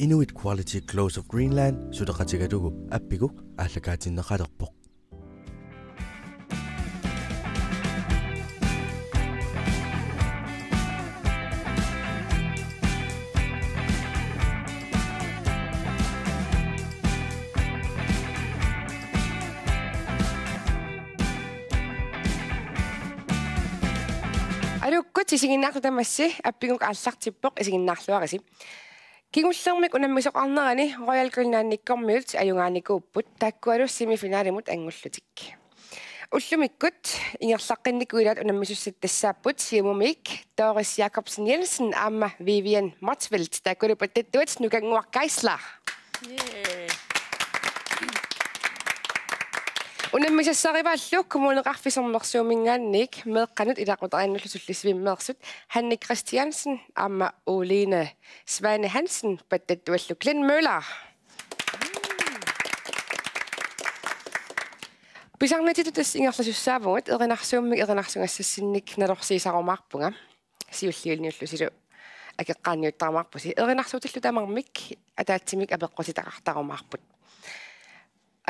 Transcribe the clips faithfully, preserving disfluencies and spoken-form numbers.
Inuit Quality Clothes of Greenland suleqatigalugu Appiguk aallakaatinneqalerpoq. Aluukkut, isiginnaartut tamassi, Appiguk aallartippoq, isiginnaarluarisi. Kingullermik unammisoqarnerani Royal Greenlandikkormiut ajugaanikuupput, taakkualu semifinalimut angullutik. Ullumikkut ingerlaqqinnikut ilaat unammisussat tassaapput Siumumit Doris Jakobsen Jensen aamma Vivian Motzfeldt, taakkulu pattattuat Nukannguaq Geisler. Yay. Unammisassarivaallu Kommuneqarfik Sermersuuminngaanniit meeqqanut ilaqutariinnullu sullissivimmeersut Hanne Christiansen aamma Uline Svane Hansen, pattattuallu Glenn Møller. Pisarnitsitut tassa ingerlasussaavugut, erinarsuummik erinarsugassassinnik nalorsiisarumaarpunga. Siulliullutillu akeqqaanniuttarumaarpusi. Erinarsuutillu tamarmik ataatsimik apeqqutitaqartarumaarput.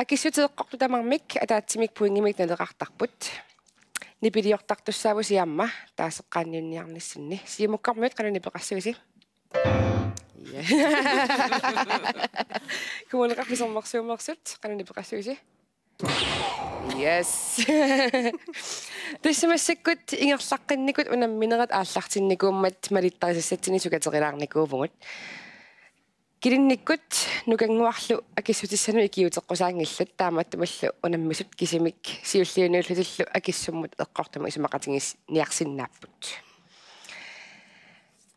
Akissutit eqqortut tamarmik ataatsimik pointimik naleqartarput. Nipiliortartussaavusi aamma taaseqqaanniunniarnissinni. Siumukkormiut, qanoq nipeqassavisi? Ja. Kommuneqarfik Sermersuumeersut, qanoq nipeqassavisi? Yes. Tassa massakkut ingerlaqqinnikut unamminerat aallartinnikuummat malittarisassatsinnik sukaterilaarnikuuvugut. Kilinnikkut Nukannguarlu akissutissanut ikiuuteqqusaanngillat, taamaattumillu unammisut kisimik siulliullutillu akissummut eqqortumut isumaqatigiinniarsinnaapput.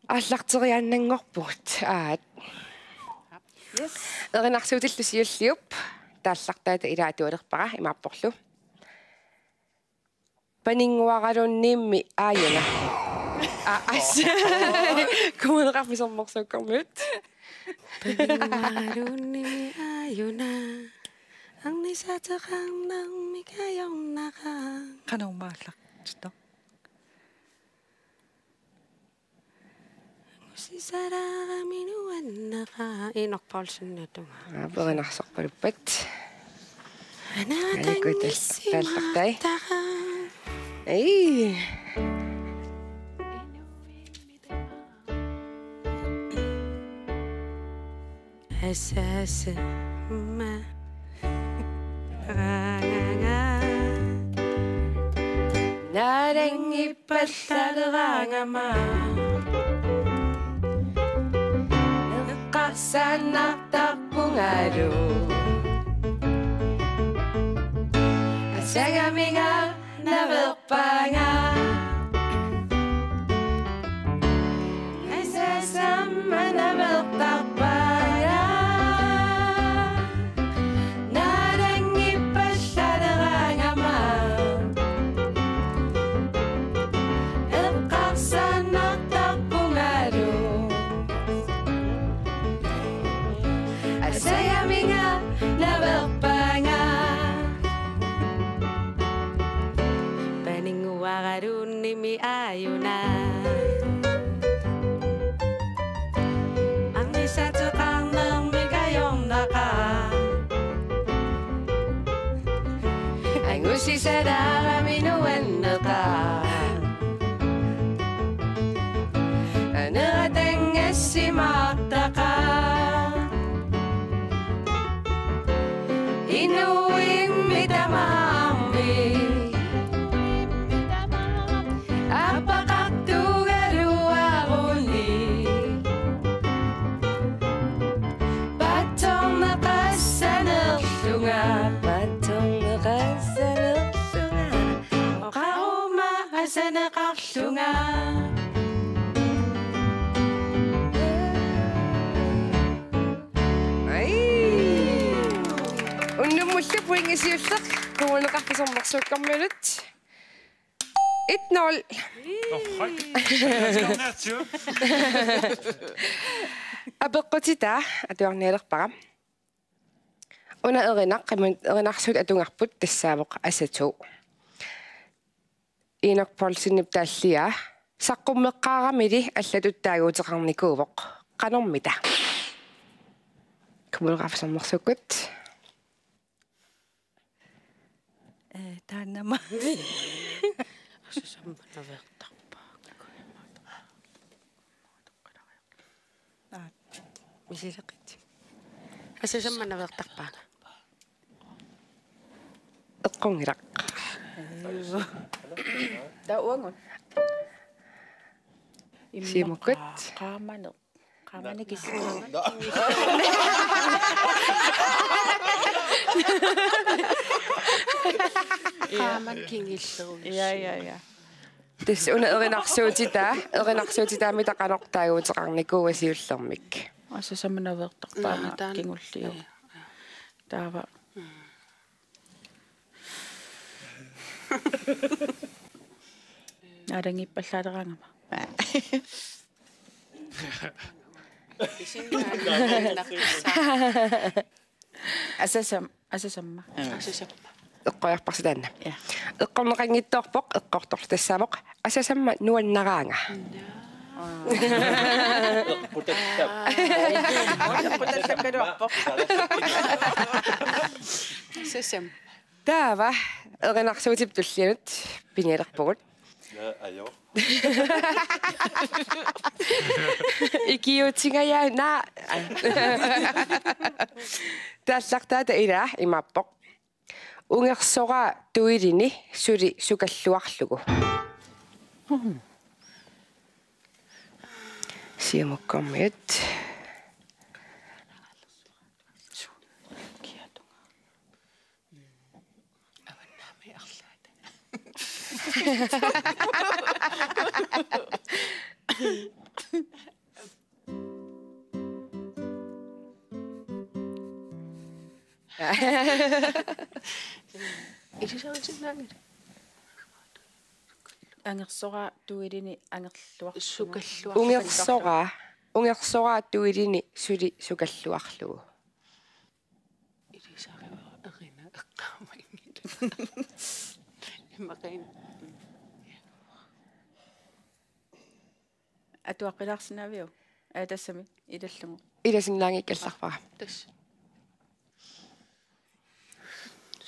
Aallarteriaannanngorpugut, aat. Yes. Erinarsuutillu siulliup taallartaata ilaa atualerpara, imaapporlu: Paninnguaraluunniimmi aajuna. Aa, as. Kommuneqarfik Sermersuukkormiut. Paninnguaraluunniimmi aajuna. Arnisaateqarnermik ajornaqaaq. Qanormaarlaq. Sisaraamik nuanneqaaq, Inuk Poulsen atungaa. Aa, erinarsorpaluppat. Alikut taallartai. Ei. Asasama. Naranngippallalerangama. Eqqarsaannartarpungalu. Asagaminga naverpaanga. Asasama navertarpaanga. Naranngippallalerangama. Eqqarsaannartarpungalu. Asagaminga naverpaanga. Paninnguaraluunniimmi aajuna. Arnisaateqarnermik ajornaqaaq. Angusisalaarami nuanneqaaq. Aneratanngassimaartaqaaq. Inuimmi tamarmi. Appaqartugaluaruni. Paatsoorneqassanerlunga. Paatsoorneqassanerlunga. Oqaruma asaneqarlunga. Ai. Unnummullu pointi siulleq Kommuneqarfik Sermersuukkormiunut. Et nul. Nå, hej. Apeqqutitaa atuarnialerpara. Una erinaq, imaluunniit erinarsuut atugarput, tassaavoq Asato. Inuk Poulsenip taalliaa: Saqqummeqqaaramili allatut taaguuteqarnikuuvoq. Qanormita? Kommuneqarfik Sermersuukkut. Ee, taannama. Asasamma naveertarpaanga. Aa, misileqit. Asasamma naveertarpaanga. Eqqunngilaq. Taava uagut. Siumukkut. Qaamaneq. Qaamaneq kis-, qaamaneq. Qaamaneq kingullerujuk. Ja, ja, ja. Tassa una erinarsuutitaa, erinarsuutitaamita qanoq taaguuteqarnikuua siullermik. Asasamma naveertarpaanga. Aa, taanna kingulliuvoq. Ja, ja. Taava. Mm. Naalanngippallaaleraangama. Asasam-, asasamma. Asasamma. Eqqoriarparsi taanna. Ja. Eqqorneqanngitsoorpoq, eqqortorlu tassaamoq. Asasamma nuannaraanga. Eqqutallap. Eqqutallakkaluarpoq. Asasamma. Taava erinarsuutip tullianut pinialerpugut. Ja, ajo. Ikiuutingajaanna. Taallartaata ilaa imaappoq. Ungersoraa tuilini suli sukalluarlugu. Siumukkormiut. Avannaami arlaata. Isusarisinnaanngilaq. Angersoraa tuilini angerluar-, sukalluar-, ungersoraa, ungersoraa tuilini suli sukalluarlugu. Ilisarivara erina eqqaamaanngilaq. Immaqaana. Atuaqqilaarsinnaaviuk? Aa, tassami ilallugu. Ilasinnaanngikkallarpara. Tassa.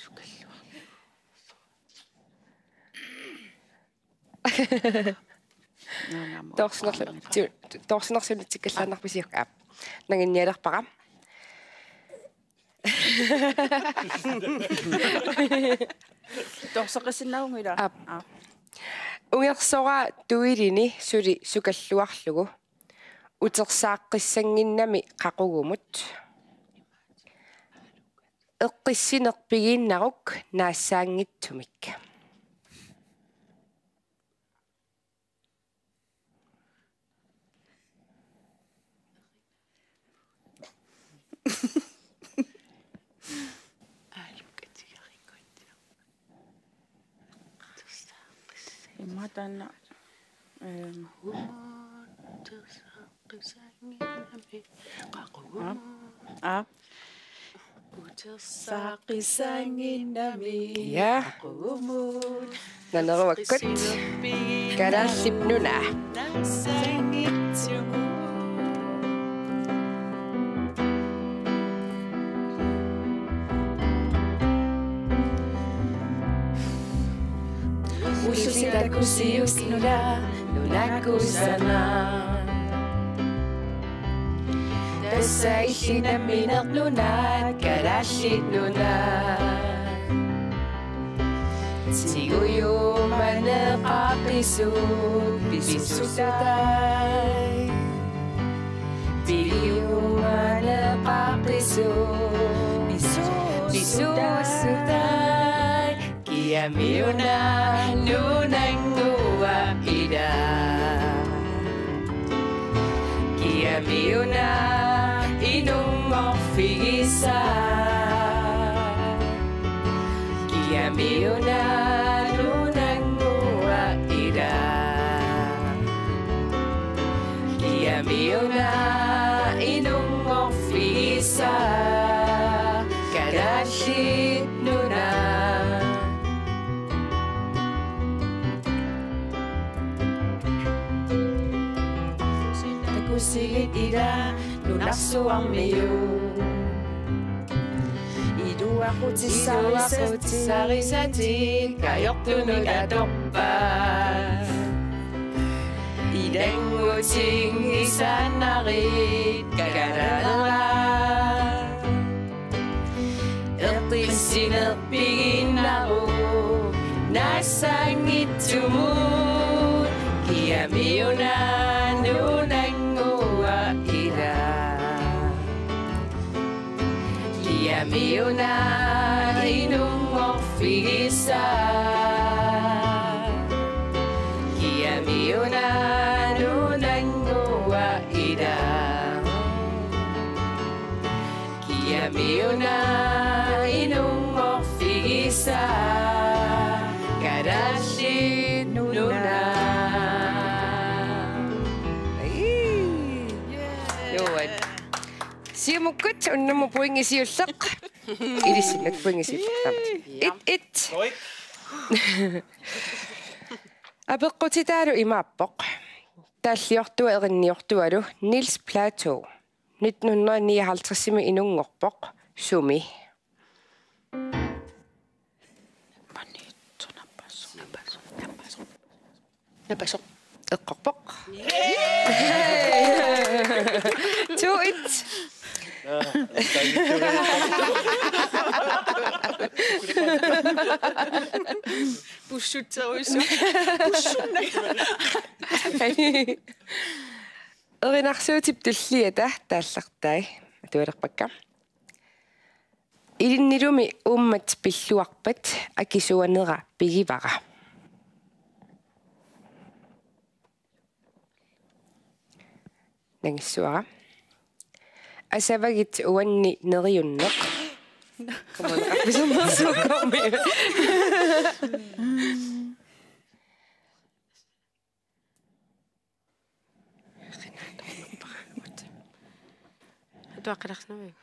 Sukalluar. Naamma. Toorsinerlu-, ti-, toorsinersunitsikkallaannarpisiuk? Aap. Nanginnialerpara. Toorseqqissinnaagukku ilaa? Aap. Aap. Ungersoraa tuilini suli sukalluarlugu. Utersaaqqissannginnami qaqugumut. Eqqissineq pigiinnaruk naassaanngitsumik. Imma taanna, ehm, aa. Aa. Utersaaqqisannginnami. Ja. Naneruakkut. Kalaallit Nunaat. Ususi takusiuk nuna, nuna kusanaq. Tassa illit nammineq nunaat, Kalaallit Nunaat. Tigujumaneqaqqisut pisussutaat. Tigujumaneqaqqisut pisussutaat. Kiamiuna nunannguaq ilaa. Kiamiuna inunngorfigisaa. Kiamiuna nunannguaq ilaa. Kiamiuna inunngorfigisaa. Kalaallit Nunaat. Takusigit ilaa nunarsuarmiut. Iluaqutissarisatit ajortunut atorpaat. Ilanngutinngit saannarit kalaalerat. Eqqissineq pigiinnaruk naassaanngitsumut. Kiamiuna nunannguaq ilaa. Kiamiuna inunngorfigisaa. Kiamiuna nunannguaq ilaa. Kiamiuna inunngorfigisaa. Kalaallit Nunaat. Ii. Nuann. Siumukkut unnummut pointi siulleq. Ilissinnut pointi siulleq taamatut. Et, et. Apeqqutitaalu imaappoq. Taalliortua erinniortualu Niels Platou. Nitten hundrede nioghalvtredsimi inunngorpoq. Sumi? Napasoq. Eqqorpoq. To et. Pussutserusu. Pussunna. Erinarsuutip tulliata taallartai. Atualerpakka. Ilinnilumi uummat pilluarpat akisuanera pigivara. Nangissavara. Asavagit uanni neriunneq. Come on, arpisernersuukkormi. Atuaqqilarsimavigit.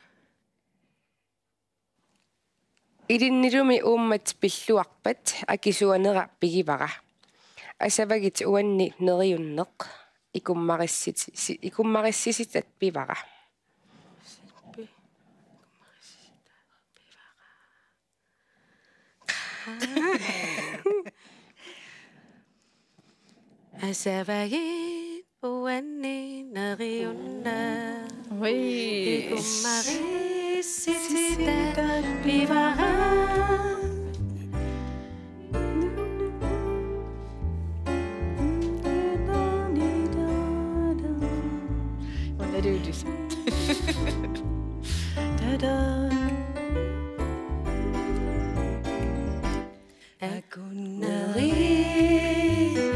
Ilinnilumi uummat pilluarpat akisuanera pigivara. Asavagit uanni neriunneq ikummarissit-, si-, ikummarissisitat pivara. Asavagit uanni neriunneq. Ui. Ikummarissisitat pivara. Una duudus. Tada. Akunneri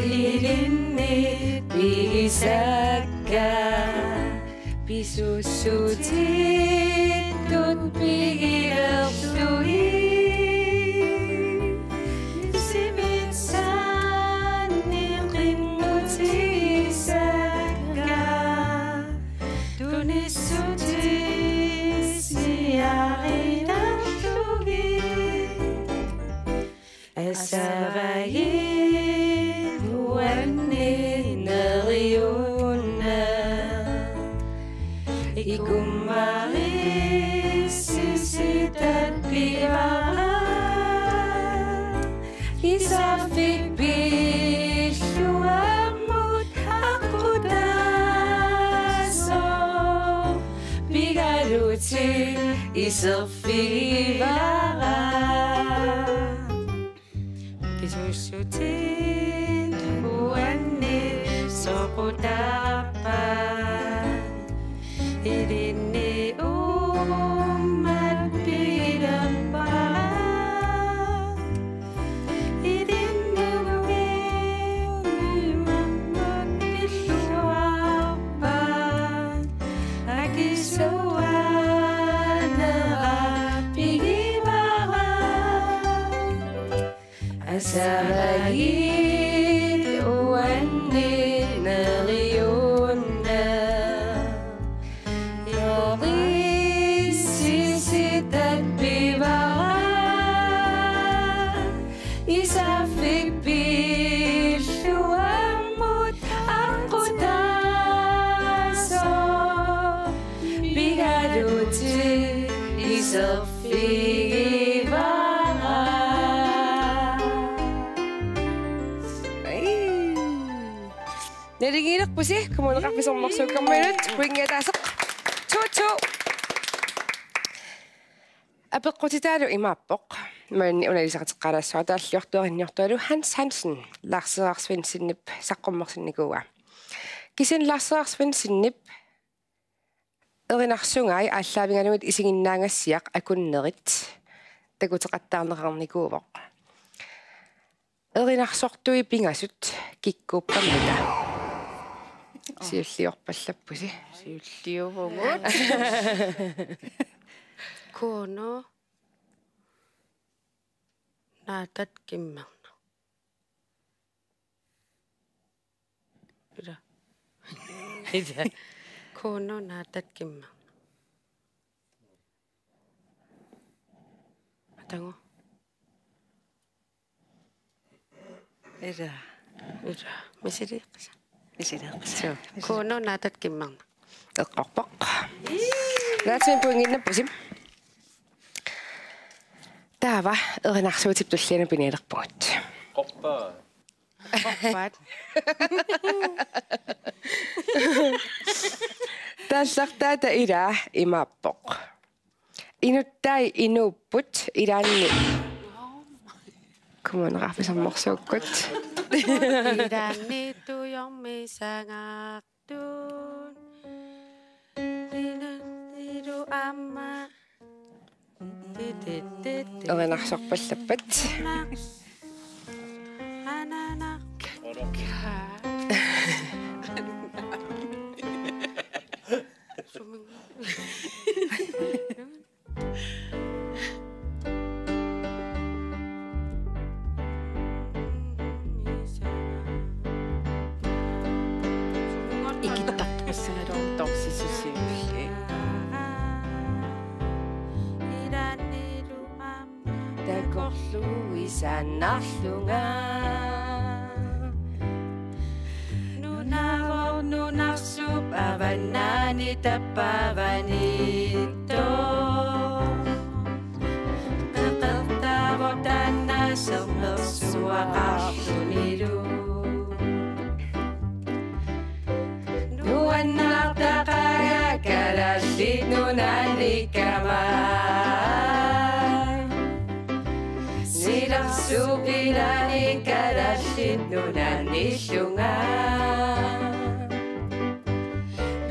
ilinni pigisakka pisuussutitut pigilerlugit. Siminsaanni qinnutigisakka tunissutissarilerlugit. Asavagit uanni neriunneq ikummarissisitat pivara. Isarfik pilluammut aqqutaasoq pigalutit iserfigivara. Pisuussutit uanni soqutappat ilinni uummat pigilerpara. Ilinni uummat pilluarpat akisuanera pigivara. Asavagit uanni neriunneq ikummarissisitat pivara. Isarfik pilluammut aqqutaasoq pigalutit iserfigivara. Naligiilerpusi Kommuneqarfik Sermersuukkormiunut pointi ataaseq. To to. Apeqqutitaalu imaappoq. Maanni una ilisariaqaralaassuara, taalliortuarinniortualu Hans Hansen, Lars Sverre Svendsenip saqqummersinnikuuaa. Kisianni Lars Sverre Svendsenip erinarsugai aallaavigalugit isiginnaagassiaq Akunnerit takuteqattaarneqarnikuuvoq. Erinarsortui pingasut kikkuuppammita? Siulliorpallappusi. Siulliuvugut. Kuno naatat kimmerna. Ila. Ila. Kuno naatat kimmerna. Atango. Ila. Ila. Misiliiqqisa. Misiliiqqisa. Suu. Kuno naatat kimmerna. Eqqorpoq. Naatsuin pointinnappusi. Taava erinarsuutip tullianut pinialerpugut. Qorpa. Qorpat. Taallartaata ilaa imaappoq. Inuttai inuupput ilaanni. Kommuneqarfik Sermersuukkut. Ilaanni tujormi sangaartut. Ilaannilu aamma. Erinarsorpallappat. Anana. Ikittartussanalu torsissusiulli. Takorluuisaannarlunga. Nunavoq nunarsuup avannaani tappavaniittoq. Peqertaavoq taanna Sermersuaqarlunilu. Nuannaartaqaanga Kalaallit Nunaannikkama. Silarsuup ilaani Kalaallit Nunaannillunga.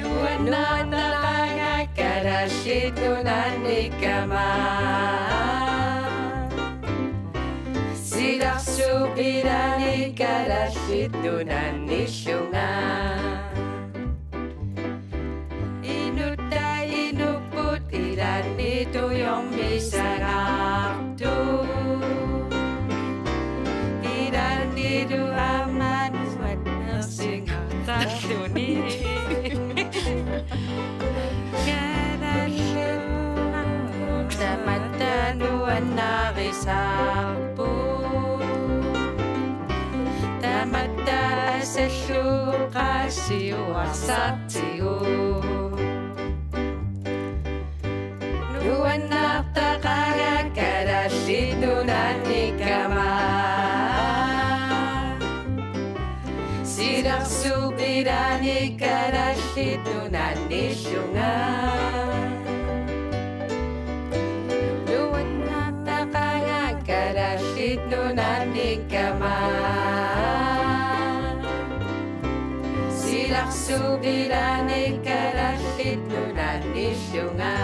Nuannaartaqaanga Kalaallit Nunaannikkama. Silarsuup ilaani Kalaallit Nunaannillunga. Inuttai inuupput ilaanni tujormi sangaartut. Ilaannilu aamma nuannersingaartarluni. Kalaallit Nunaat tamatta nuannarisaarput. Tamatta asallugu qaasiuarsartigu. Nuannaartaqaanga Kalaallit Nunaannikkama. Silarsuup ilaani Kalaallit Nunaannillunga. Nuannaartaqaanga Kalaallit Nunaannikkama. Silarsuup ilaani Kalaallit Nunaannillunga.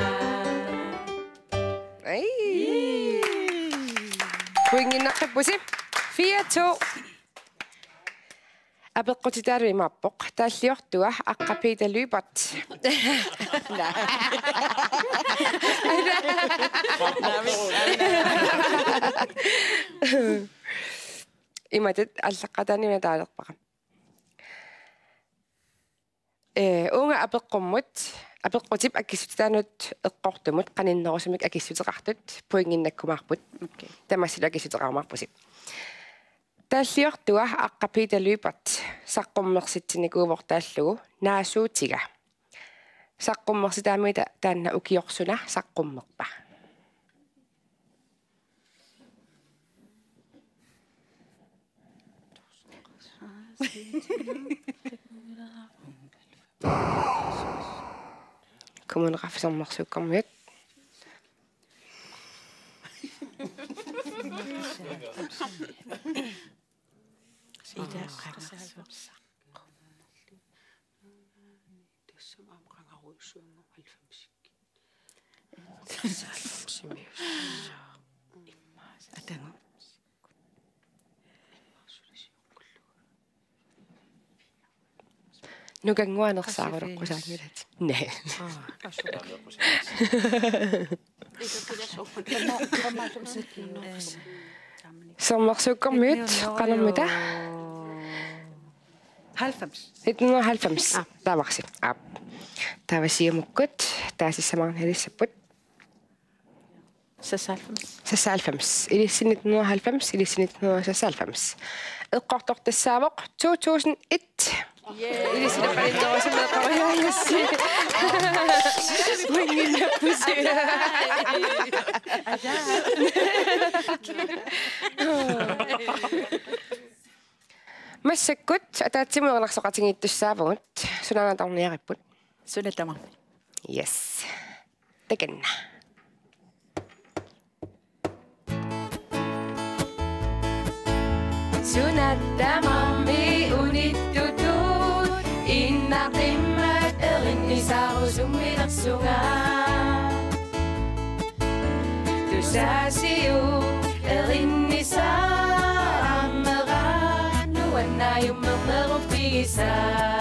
Ai. Pointinnaqqippusi. Fire to. Apeqqutitaalu imaappoq. Taalliortua Aqqa Peter Lyberth. Imatut aallaqqaataaniuna taalerpara. Ee, uunga apeqqummut, apeqqutip akissutitaanut eqqortumut qaninnerusumik akissuteqartut pointinnakkumaarput. Okay. Tamassi akissuteqarumaarpusi. Taalliortua Aqqa Peter Lyberth saqqummersitsinikuuvoq taallugu Naasuutiga. Saqqummersitaamitta taanna ukioq suna saqqummerpa? Kommuneqarfik Sermersuukkormiut. Nukannguanersaarulukkusaanngilaq. Naa. Sermersuukkormiut, qanormita? Halvfems. Nitten hundrede og halvfems. Aa. Tavarsi. Aap. Taava siumukkut taasissamaarnalissapput. Seksoghalvfems. Seksoghalvfems. Ilissi nitten hundrede og halvfems, ilissi nitten hundrede og seksoghalvfems. Eqqortoq tassaavoq to tusind et. Ilissi nappalinnerusumik eqqoriarlusi. Uinginnappusi. Massakkut ataatsimut erinarsoqatigiittussaavugut. Sunaana tamarmiarippput? Suna tamarmi. Yes. Takanna. Suna tamarmi unittutut innaqimmat erinnisarusummilersunga. Tusaasiuk erinnissaa ammera nuannaajummernerup pigisaa.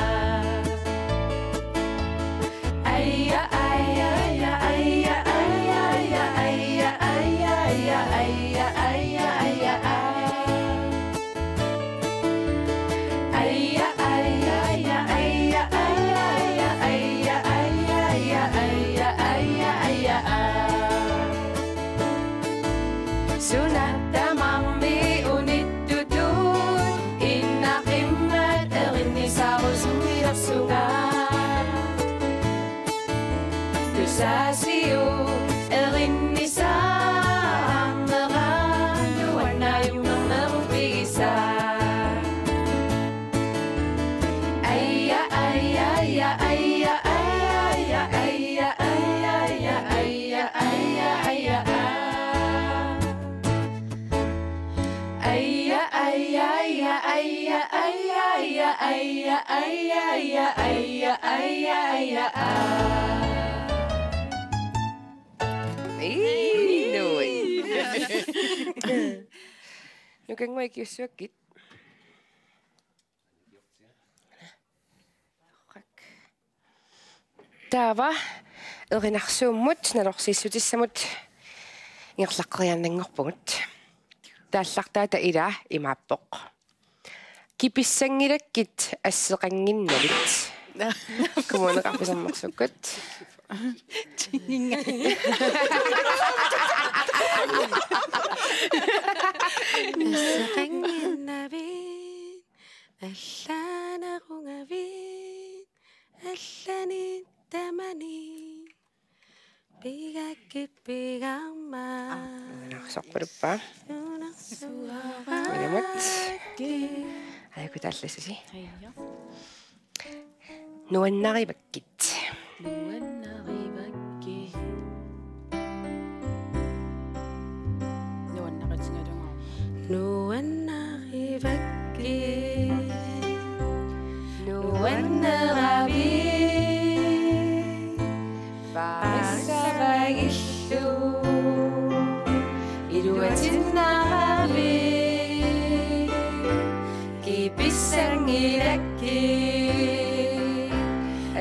Suna tamarmi unittutut innaqimmat erinnisarusummilersunga. Tusaasiuk erinnissaa ammera nuannaajummernerup pigisaa. Ii, nuann'. Nukannguaq ikiussuakkit. Taava erinarsuummut nalorsiissutissamut ingerlaqqeriaannanngorpugut. Taallartaata ila imaappoq: Kipissanngilakkit asseqannginnavit. Kommuneqarfik Sermersuukkut. Asseqannginnavit, allaanerungavit, allanit tamanit pigakkit pigaarmat. Aa, uunarsorpaluppa. Uunarsuarakkit. Uinamut. Ajaku taallassusi. Aja. Nuannarivakkit. Nuannarivakkit. Nuannaritigalugu. Nuannarivakkit. Nuanneravit. Paarissavagillu. Iluatinnaravit. Kipissanngilakkit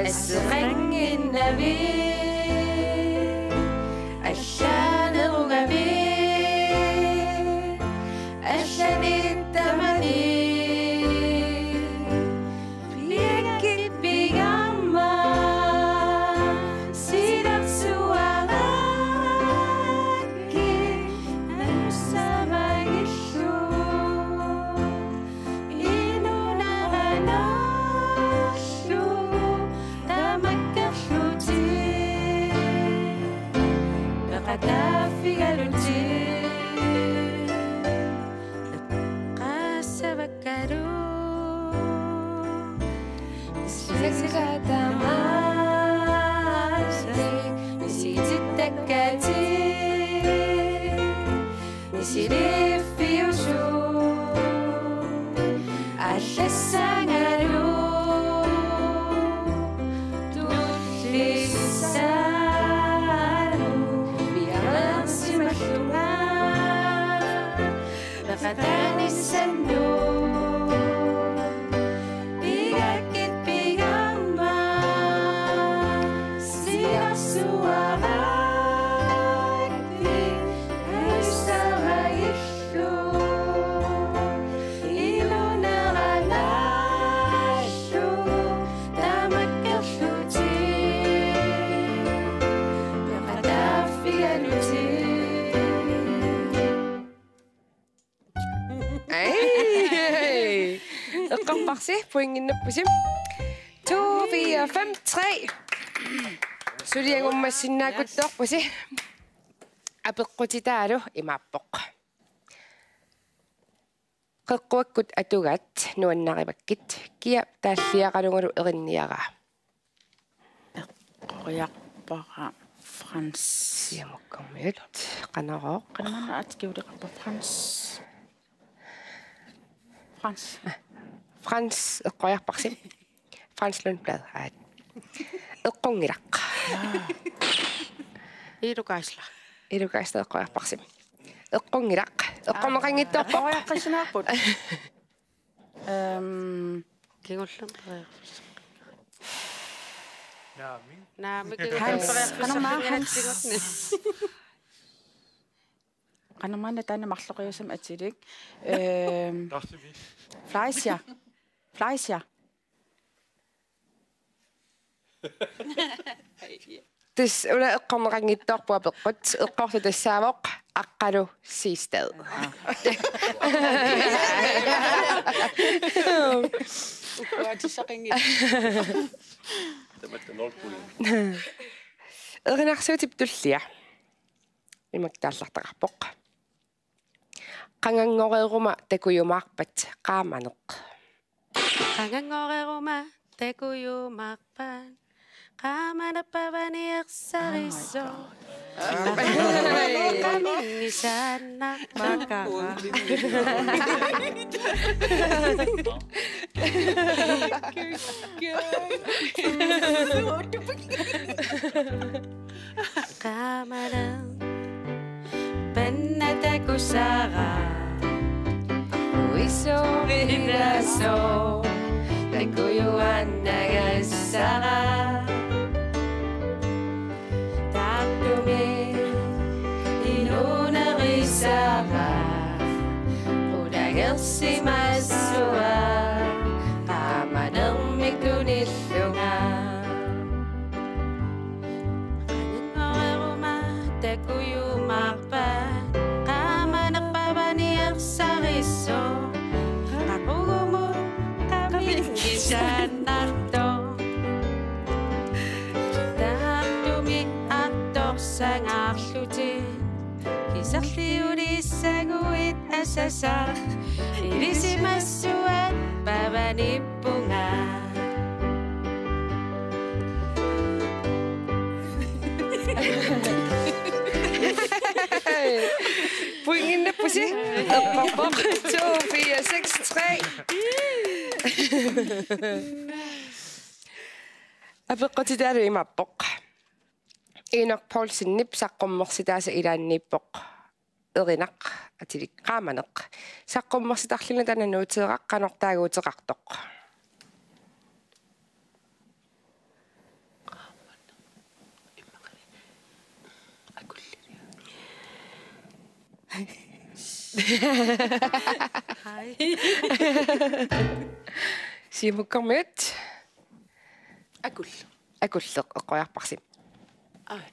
asseqannginnavit, allaanerungavit, allanit tamanit pigakkit pigaarmat, silarsuarakkit, anussavagillu. Inuunera naallu tamakkerlutit peqataaffigalutit. Eqqaassavakkalu. Sisakka tamaasa. Allassangalu tullissalu piareersimallunga peqataanissannu. Pigakkit pigaarmat silarsuarakkit aissavagillu. Iluneranaallu tamakkerlutik peqataaffigalutik. Ej! Eqqorparsi, pointinnappusi. To, fire, fem, tre. Suli angummassinnaakuttoorpusi. Apeqqutitaalu imaappoq: Qeqquakkut atugaat nuannarivakkit, kia taalliaqalungalu erinniaraa? Eqqoriarpara Frans. Siumukkormiut, qanorooq? Qanamana aatikuuleqarpa Frans. Frans. Frans eqqoriarparsi. Frans Lundblad, aat. Eqqunngilaq. Iillu Geisler. Iillu Geisler eqqoriarparsi. Eqqunngilaq. Eqqorneqanngitsoorpoq. Eqqoriaqqissinnaarput. Øhm, Kingullermi periarfissaq. Naamik. Naamik, Hans, kingullermi qanormaa Hans? Periarfissaq. Qanormaanna taanna marloqiusamik atilik. Øhm, Fleischer. Fleischer. Tassa una eqqorneqanngitsoorpoq apeqqut. Eqqortoq tassaavoq Aqqalu Siegstad. Ukkuatissaqanngit. Tamatta nul point. Erinarsuutip tullia. Imatut aallartaqarpoq. Qanganngoreruma takujumaarpat qaamaneq. Qanganngoreruma takujumaarpat qaamaneq pavani ersarissoq. Oh my God. Qamingisaannarpakka. Qaamaneq panna takusara. Uisoq ilasoq takujuaannagassara. Taartumik inuunerisara. Qulagersimassuaq qaamanermik tunillunga. Qanganngoreruma takujumaarpat qaamaneq pavani ersarissoq. Qaqugumut qamingisaannartoq. Taartumik artorsangaarlutik. Kiserliulissaguit asasaq. Ilisimassuat pavanippunga. Pointinnappusi. Eqqorpoq. To, fire, seks, tre. Apeqqutitaalu imaappoq: Enok Poulsenip saqqummersitaasa ilaanniippoq erinaq atilik qaamaneq. Saqqummersitarluni taanna nuuteeraq, qanoq taaguuteqartoq? Siumukkormiut. Akulleq. Akulleq eqqoriarparsi. Aa.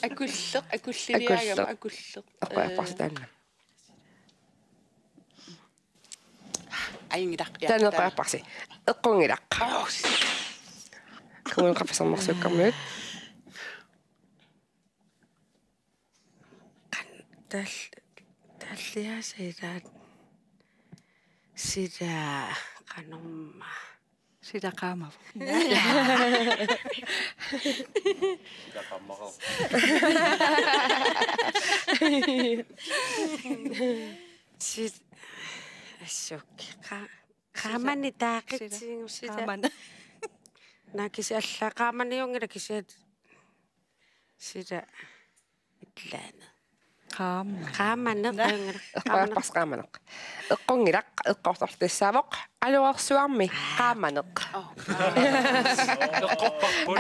Akulleq, akulliliaagama. Akulleq. Akulleq. Eqqoriarparsi taanna. Ajunngilaq, ja, taanna eqqoriarparsi. Eqqunngilaq. Kommune qaffasarnersuukkarmiut. Qan-, tal-, talliaasa ilaat sila qanormaa. Sila qaamavoq. Sit-, assuk. Qa-, qaamani taaqqitsigu sila. Qaamani. Naa kisianni alla qaamaniunngilaq kisianni. Sila. Illaana. Qaama. Qaamaneq. Eqqorparsi qaamaneq. Eqqunngilaq, eqqortorlu tassaavoq Aluarsuarmi qaamaneq. Eqqorparput.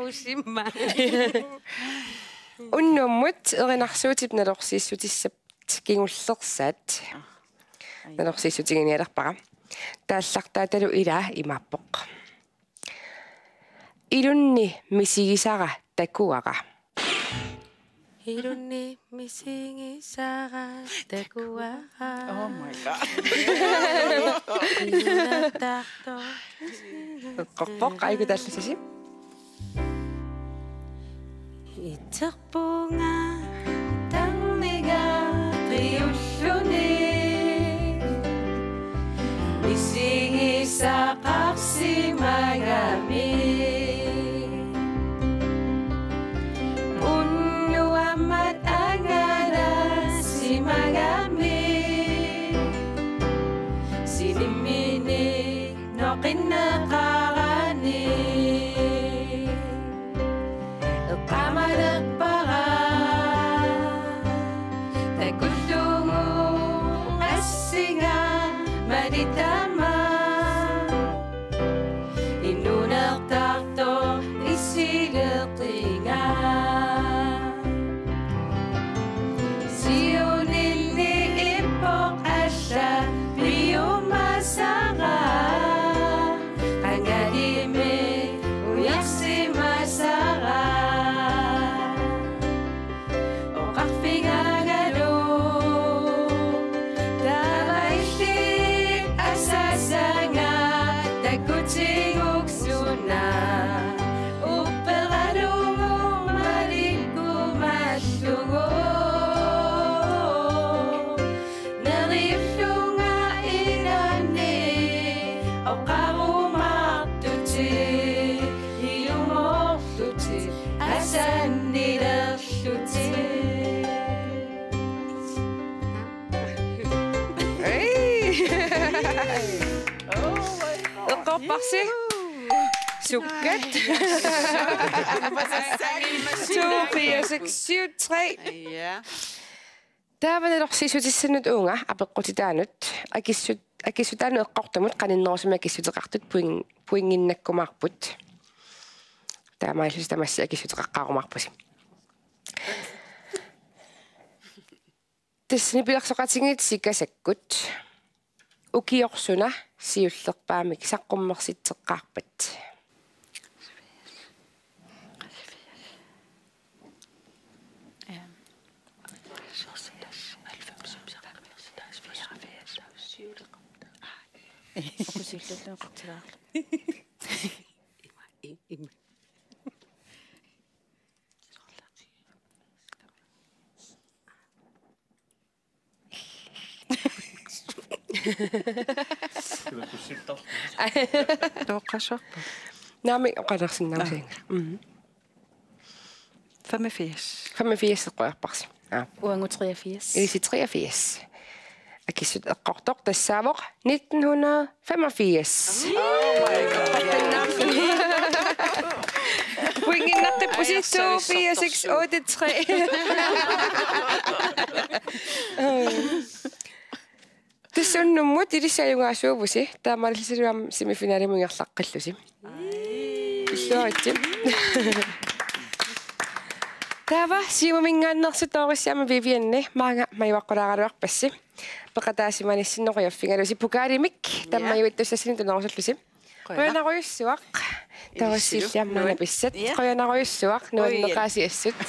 Usimma. Unnummut erinarsuutip nalorsiissutissap kingullersaat. Nalorsiissutiginialerpara. Taallartaatalu ilaa imaappoq. Ilunni misigisara takuara. Ilunni misigisara takuara. Oh my God. Ilunni taartoq. Eqqorpoq, aiku taallasasi. Iterpunga tarniga qiulluni. Misigisaqarsimagami. Unnuammat angalasimagami. Sinimmini noqinneqarani. Eqqaamalerpara. Takullugu assinga malitama. Inuunertartoq isileqinga. Siuninni ippoq alla piumasara. Qangalimi ujarsimasara. Oqarfigaangalu taava illit asaasanga takutiguk suna upperalugu malikkumallugu. Neriullunga ilaanni oqarumaartutit ilumoorlutit asannilerlutit. Ei! Eqqorparsi. Sukkat. To, fire, seks, syv, tre. Ja. Taava nalorsiissutissannut uunga apeqqutitaanut akissut-, akissutaanut eqqortumut qaninnerusumik akissuteqartut poin-, pointinnakkumaarput. Taamaalillusi tamassi akissuteqaqqaarumaarpusi. Tassani pilersoqatigiit Sikasakkut. Ukioq suna siullerpaamik saqqummersitseqqaarpat? Tooqqassuarpa? Naamik, oqalersinnaavusinnga. Aa. Mhm. Femogfirs. Femogfirs eqquerparsi. Aa. Uagut treogfirs. Ilissi treogfirs. Akissut eqqortoq tassaavoq nitten hundrede femogfirs. Oh my God. Pointinnartippusi. Ej, to, fire, seks, otte, tre. Tassa unnummut ilissi ajugaasuuvusi, taamaalillusi aamma semifinalimut ingerlaqqillusi. Ej. Illuaritsi. Taava Siumuminngaanneersut Doris aamma Vivianni maanga majuaqqulaaraluarpassi. Peqataasimanissinni qujaffigalusi pokalimik. Ja. Tammajuittussassanik tunerusullusi. Qujanaq. Qujanarujussuaq. Doris, ilissi illit aamma nuan-, napisat. Ja. Qujanarujussuaq. Oj, ja. Nuanneqaasi assut.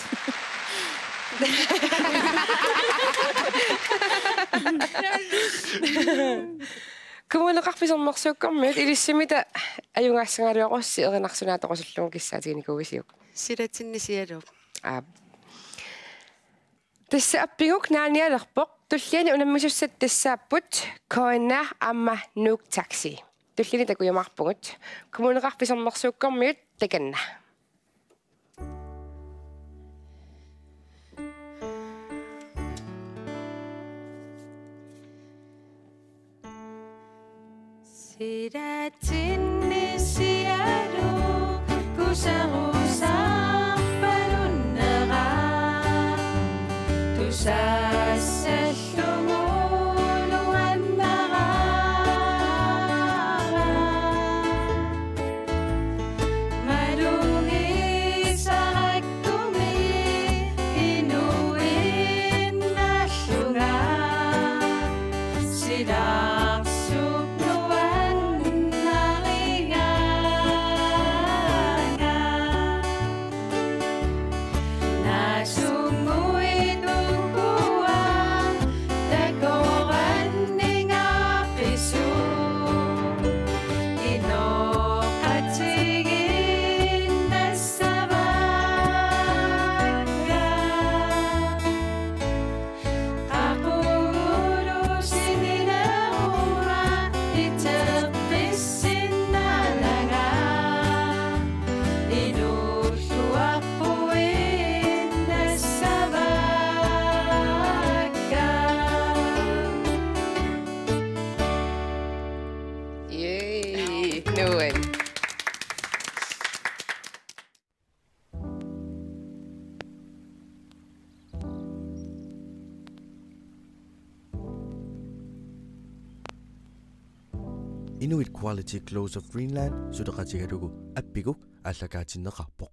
Kommuneqarfik Sermersuukkormiut ilissinnut ajugaassagaluarussi erinarsunaattorusullugu kissaatiginikuuisiuk? Silatinni sialuup. Aap. Tassa appiguk naanialerpoq. Tulliani unammisussat tassaapput K N R aamma Nuuk Taxi. Tulliani takujumaarpugut. Kommuneqarfik Sermersuukkormiut takanna. Silatinni sialu kusarusaarpalunnera tusassallugu nuannaraara. Malugisarakkumi inuinnarlunga silarsuk nuannarigaanga. Naasumuit ukua takoranningaarpisut inoqatigiinnassavakka. Qaqugulu sinileruma iteqqissinnaananga inuulluaqquinnassavat. Yay, nuann. Inuit Quality Clothes of Greenland suleqatigalugu appiguk aallakaatinneqarpoq.